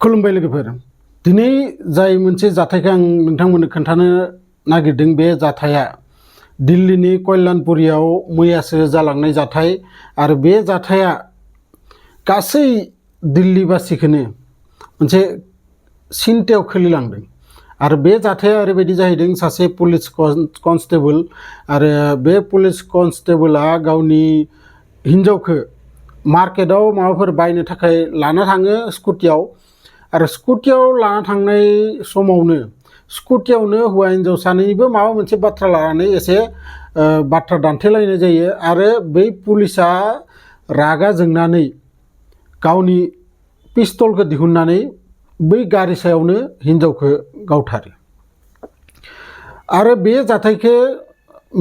खुलुमबाय लोगोफोर दिनै जाय मोनसे जाथायखौ आं नोंथांमोननो खोन्थानो नागिरदों बे जाथाया दिल्लीनि कल्याणपुरियाव मैयासो जालांनाय जाथाय आरो बे जाथाया गासै दिल्लीबासिखौनो मोनसे सिन्तायाव खोलैलांदों आरो बे जाथाया ओरैबायदि जाहैदों सासे पुलिस कनस्टेबल आरो बे पुलिस कनस्टेबला गावनि हिन्जावखौ मार्केटाव माबाफोर बायनो थाखाय लाना थाङो स्कुटियाव आरो स्कुटियाव लाना थांनाय समावनो स्कुटियावनो हौवा हिन्जाव सानैनिबो माबा मोनसे बाथ्रा लानानै एसे बाथ्रा दान्थेलायनाय जायो आरो बै पुलिसा रागा जोंनानै गावनि पिस्तलखौ दिहुननानै बै गारि सायावनो हिन्जावखौ गावथारो आरो बे जाथायखौ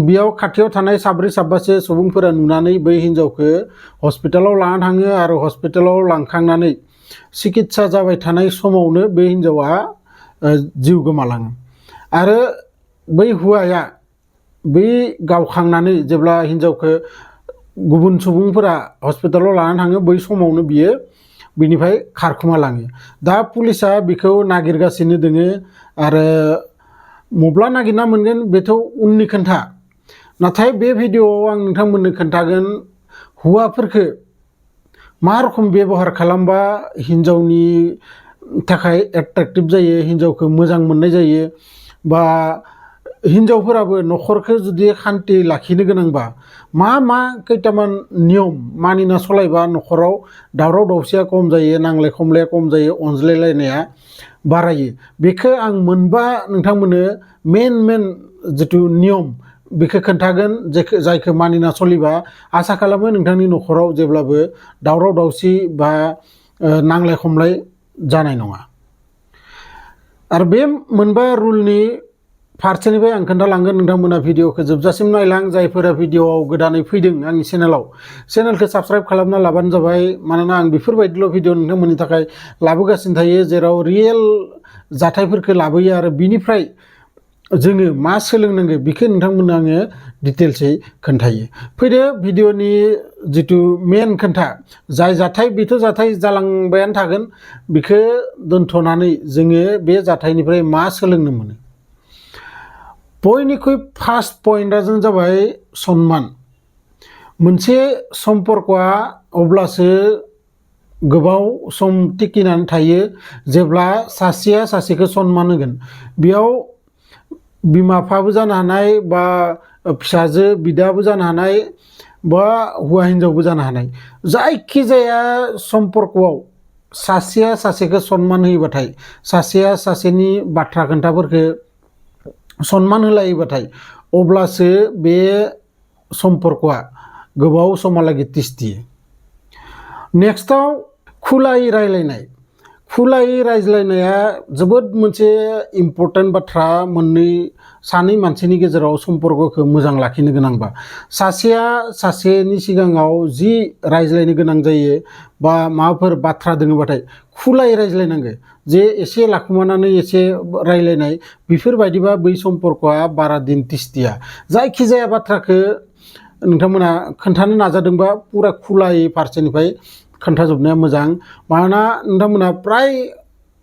बेयाव खाथियाव थानाय साब्रै साबासो सुबुंफोरा नुनानै बै हिन्जावखौ हस्पिटालाव लाना थाङो आरो हस्पिटालाव लांखांनानै सिकित्सा जाबाय थानाय समावनो बे हिन्जावा जिउ गोमालाङो आरो बै हौवाया बै गावखांनानै जेब्ला हिन्जावखौ गुबुन सुबुंफोरा हस्पिटालाव लाना थाङो बै समावनो बियो बिनिफ्राय खारखुमा लाङो। दा पुलिसा बिखौ नागिरगासिनो दोङो आरो मब्ला नागिरना मोनगोन बेथ' उननि खोन्था, नाथाय बे भिडिअआव आं नोंथांमोननो खोन्थागोन हौवाफोरखौ मा रखम बेबहार खालामबा हिन्जावनि थाखाय एट्रेक्टिभ जायो, हिन्जावखौ मोजां मोननाय जायो, बा हिन्जावफोराबो न'खरखौ जुदि शान्ति लाखिनो गोनांबा मा खैथामान नियम मानिना सलायबा न'खराव दावराव दावसिया खम जायो, नांलाय खमलाया खम जायो, अनज्लायलायनाया बारायो। बेखौ आं मोनबा नोंथांमोननो मेन जिथु नियम बेखौ खोन्थागोन जायखौ मानिना सलिबा आसा खालामो नोंथांनि न'खराव जेब्लाबो दावराव दावसि बा नांलाय खमलाय जानाय नङा। आरो बे मोनबा रुलनि फारसेनिफ्राय आं खोन्थालांगोन, नोंथांमोना भिडिअखौ जोबजासिम नायलां। जायफोरा भिडिअआव गोदानै फैदों आंनि चेनेलखौ साबस्क्राइब खालामना लाबानो जाबाय, मानोना आं बेफोरबायदिल' भिडिअ नोंथांमोननि थाखाय लाबोगासिनो थायो जेराव रियेल जाथायफोरखौ लाबोयो आरो बिनिफ्राय जोङो मा सोलोंनांगौ बेखौ नोंथांमोननो आङो डिटेल्सै खोन्थायो। फैदो भिडिअनि जिथु मेन खोन्था, जाय जाथाय बेथ' जाथाय जालांबायानो थागोन, बेखौ दोनथ'नानै जोङो बे जाथायनिफ्राय मा सोलोंनो मोनो। बयनिख्रुइ फार्स्ट पइन्टआ जाबाय सनमान। मोनसे सम्पर्कआ अब्लासो गोबाव सम टिकिनानै थायो जेब्ला सासेया सासेखौ सनमान होगोन। बेयाव बिमा बिफाबो जानो हानाय, बा फिसाजो बिदाबो जानो हानाय, बा हौवा हिन्जावबो जानो हानाय। जायखिजाया सम्पर्कआव सासेया सासेखौ सनमान होयोबाथाय, सासेया सासेनि बाथ्रा खोन्थाफोरखौ सनमान होलायोबाथाय अब्लासो बे सम्पर्कआ गोबाव समहालागै तिस्थियो। नेक्स्टआव खुलायै रायज्लायनाय। खुलायै रायज्लायनाया जोबोद मोनसे इम्पर्टेन्ट बाथ्रा सानै मानसिनि गेजेराव सम्पर्कखौ मोजां लाखिनो गोनांबा। सासेया सासेनि सिगाङाव जि रायज्लायनो गोनां जायो बा माबाफोर बाथ्रा दोङोबाथाय खुलायै रायज्लायनांगो, जे एसे लाखुमानानै एसे रायज्लायनाय बेफोरबायदिबा बै सम्पर्कआ बारा दिन तिस्थिया। जायखिजाया बाथ्राखौ नोंथांमोना खोन्थानो नाजादोंबा पुरा खुलायै फारसेनिफ्राय खोन्थाजोबनाया मोजां। मानोना नोंथांमोना प्राय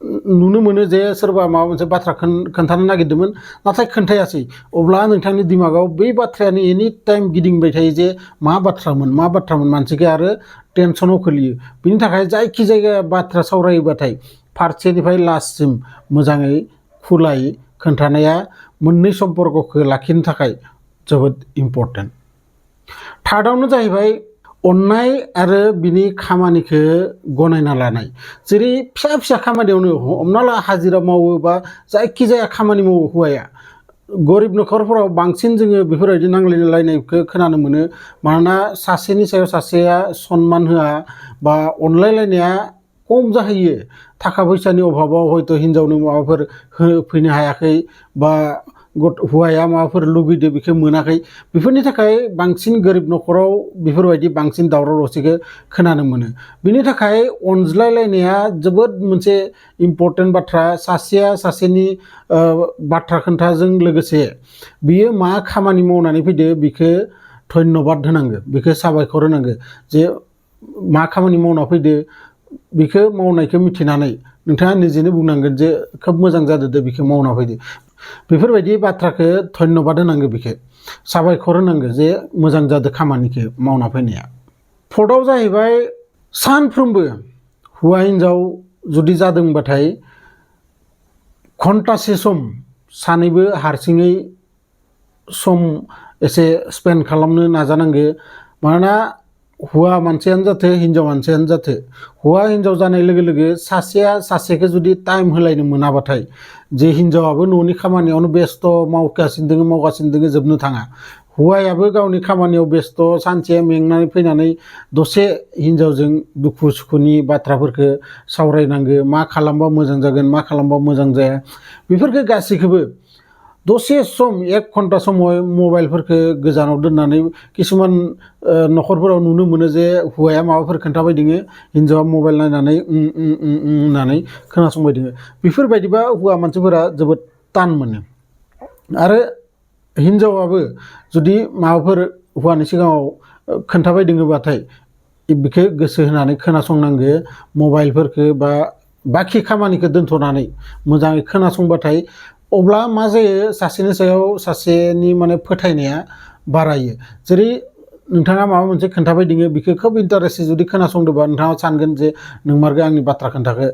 नुनो मोनो जे सोरबा माबा मोनसे बाथ्रा खोन्थानो नागिरदोंमोन नाथाय खोन्थायासै, अब्ला नोंथांनि दिमागाव बै बाथ्रायानो एनि टाइम गिदिंबाय थायो जे मा बाथ्रामोन मानसिखौ आरो टेनसनाव खोलैयो। बिनि थाखाय जायखिजाया बाथ्रा सावरायोबाथाय फारसेनिफ्राय लास्टसिम मोजाङै खुलायै खोन्थानाया मोननै सम्पर्कखौ लाखिनो थाखाय जोबोद इम्पर्टेन्ट। थार्डआवनो जाहैबाय अननाय आरो बिनि खामानिखौ गनायना लानाय। जेरै फिसा खामानियावनो हमना ला हाजिरा मावो बा जायखिजाया खामानि मावो हौवाया, गरिब न'खरफोराव बांसिन जोङो बेफोरबायदि नांलायलायनायखौ खोनानो मोनो। मानोना सासेनि सायाव सासेया सनमान होआ बा अनलायलायनाया खम जाहैयो। थाखा फैसानि अभाबाव हयथ' हिन्जावनो माबाफोर होफैनो हायाखै, बा हौवाया माबाफोर लुगैदो बेखौ मोनाखै, बेफोरनि थाखाय बांसिन गोरिब न'खराव बेफोरबायदि बांसिन दावराव दावसिखौ खोनानो मोनो। बिनि थाखाय अनज्लायलायनाया जोबोद मोनसे इम्पर्टेन्ट बाथ्रा। सासेया सासेनि बाथ्रा खोन्थाजों लोगोसे बियो मा खामानि मावनानै फैदो बेखौ धन्यबाद होनांगो, बेखौ साबायखर होनांगो, जे मा खामानि मावना फैदो बेखौ मावनायखौ मिथिनानै नोंथाङा निजेनो बुंनांगोन जे खोब मोजां जादों दे बेखौ मावना फैदो बेफोरबायदि बाथ्राखौ धन्यबाद होनांगौ बेखौ साबायखर होनांगौ जे मोजां जादों खामानिखौ मावना फैनाया फर्थआव जाहैबाय सानफ्रोमबो हौवा हिन्जाव जुदि जादोंबाथाय घन्टासे सम सानैबो हारसिङै सम एसे स्पेन्ड खालामनो नाजानांगौ मानोना हौवा मानसियानो जाथों हिन्जाव मानसियानो जाथों हौवा हिन्जाव जानाय लोगो लोगो सासेया सासेखौ जुदि टाइम होलायनो मोनाबाथाय जे हिन्जावाबो न'नि खामानियावनो बेस्थ' मावगासिनो दङ जोबनो थाङा हौवायाबो गावनि खामानियाव बेस्थ' सानसे मेंनानै फैनानै दसे हिन्जावजों दुखु सुखुनि बाथ्राफोरखौ सावरायनांगौ मा खालामबा मोजां जागोन मा खालामबा मोजां जाया बेफोरखौ गासैखौबो दसे सम 1 घन्टा समय मबाइलफोरखौ गोजानाव दोननानै किसुमान न'खरफोराव नुनो मोनो जे हौवाया माबाफोर खोन्थाबाय दङ हिन्जावा मबाइल नायनानै होननानै खोनासंबाय दङ बेफोरबायदिबा हौवा मानसिफोरा जोबोद तान मोनो आरो हिन्जावाबो जुदि माबाफोर हौवानि सिगाङाव खोन्थाबाय दङबाथाय बेखौ गोसो होनानै खोनासंनांगौ मबाइलफोरखौ बा बाखि खामानिखौ दोनथ'नानै मोजाङै खोनासंबाथाय अब्ला मा जायो सासेनि सायाव सासेनि माने फोथायनाया बारायो जेरै नोंथाङा माबा मोनसे खोन्थाबाय दङ बेखौ खोब इन्टारेस्ट जुदि खोनासंदोंबा नोंथाङा सानगोन जे नोंमारगौ आंनि बाथ्रा खोन्थाखौ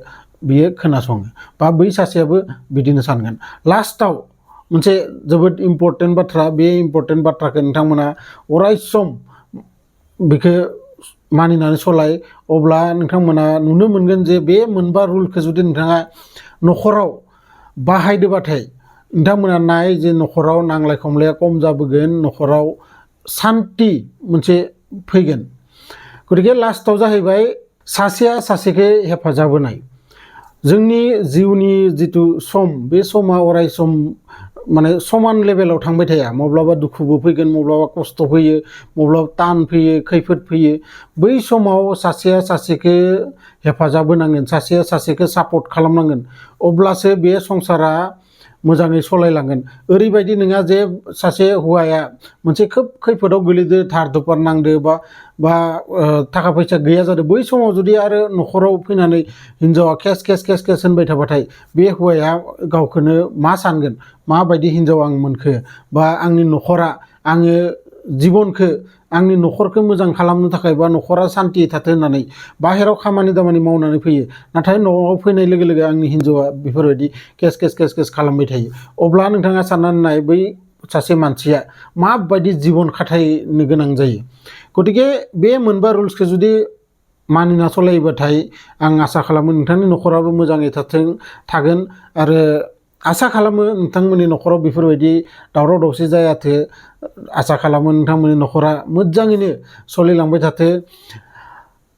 बियो खोनासङो बा बै सासेयाबो बिदिनो सानगोन लास्टाव मोनसे जोबोद इम्पर्टेन्ट बाथ्रा बे इम्पर्टेन्ट बाथ्राखौ नोंथांमोना अराय सम बेखौ मानिनानै सलाय अब्ला नोंथांमोना नुनो मोनगोन जे बे मोनबा रुलखौ जुदि नोंथाङा न'खराव बाहायदोबाथाय नोंथांमोना नाय जे न'खराव नांलाय खमलाया खम जाबोगोन न'खराव सान्ति मोनसे फैगोन गतिके लास्टाव जाहैबाय सासेया सासेखौ हेफाजाब होनाय जोंनि जिउनि जिथु सम बे समा अराय सम माने समान लेभेलाव थांबाय थाया माब्लाबा दुखुबो फैगोन माब्लाबा खस्थ' फैयो माब्लाबा तान फैयो खैफोद फैयो बै समाव सासेया सासेखौ हेफाजाब होनांगोन सासेया सासेखौ सापर्ट खालामनांगोन अब्लासो बे संसारा मोजाङै सलायलांगोन ओरैबायदि नङा जे सासे हौवाया मोनसे खोब खैफोदाव गोलैदो धार दुपार नांदो बा थाखा फैसा गैया जादों बै समाव जुदि आरो न'खराव फैनानै हिन्जावा केस होनबाय थाबाथाय बे हौवाया गावखौनो मा सानगोन माबायदि हिन्जाव आं मोनखो बा आंनि न'खरा आङो जिबनखौ आंनि न'खरखौ मोजां खालामनो थाखाय बा न'खरा सान्तियै थाथों होननानै बाहेराव खामानि दामानि मावनानै फैयो नाथाय न'आव फैनाय लोगो लोगो आंनि हिन्जावा बेफोरबायदि केस खालामबाय थायो अब्ला नोंथाङा साननानै नाय बै सासे मानसिया माबायदि जिबन खाथायनो गोनां जायो गतिके बे मोनबा रुल्सखौ जुदि मानिना सलायोबाथाय आं आसा खालामो नोंथांनि न'खराबो मोजाङै थागोन आरो आसा खालामो नोंथांमोननि न'खराव बेफोरबायदि दावराव दावसि जायाथों आसा खालामो नोंथांमोननि न'खरा मोजाङैनो सोलिलांबाय थाथों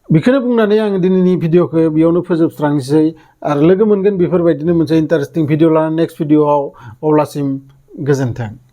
बेखौनो बुंनानै आं दिनैनि भिडिअखौ बेयावनो फोजोबस्रांनोसै आरो लोगो मोनगोन बेफोरबायदिनो मोनसे इन्टारेस्टिं भिडिअ लानानै नेक्स्ट भिडिअआव अब्लासिम गोजोन्थों।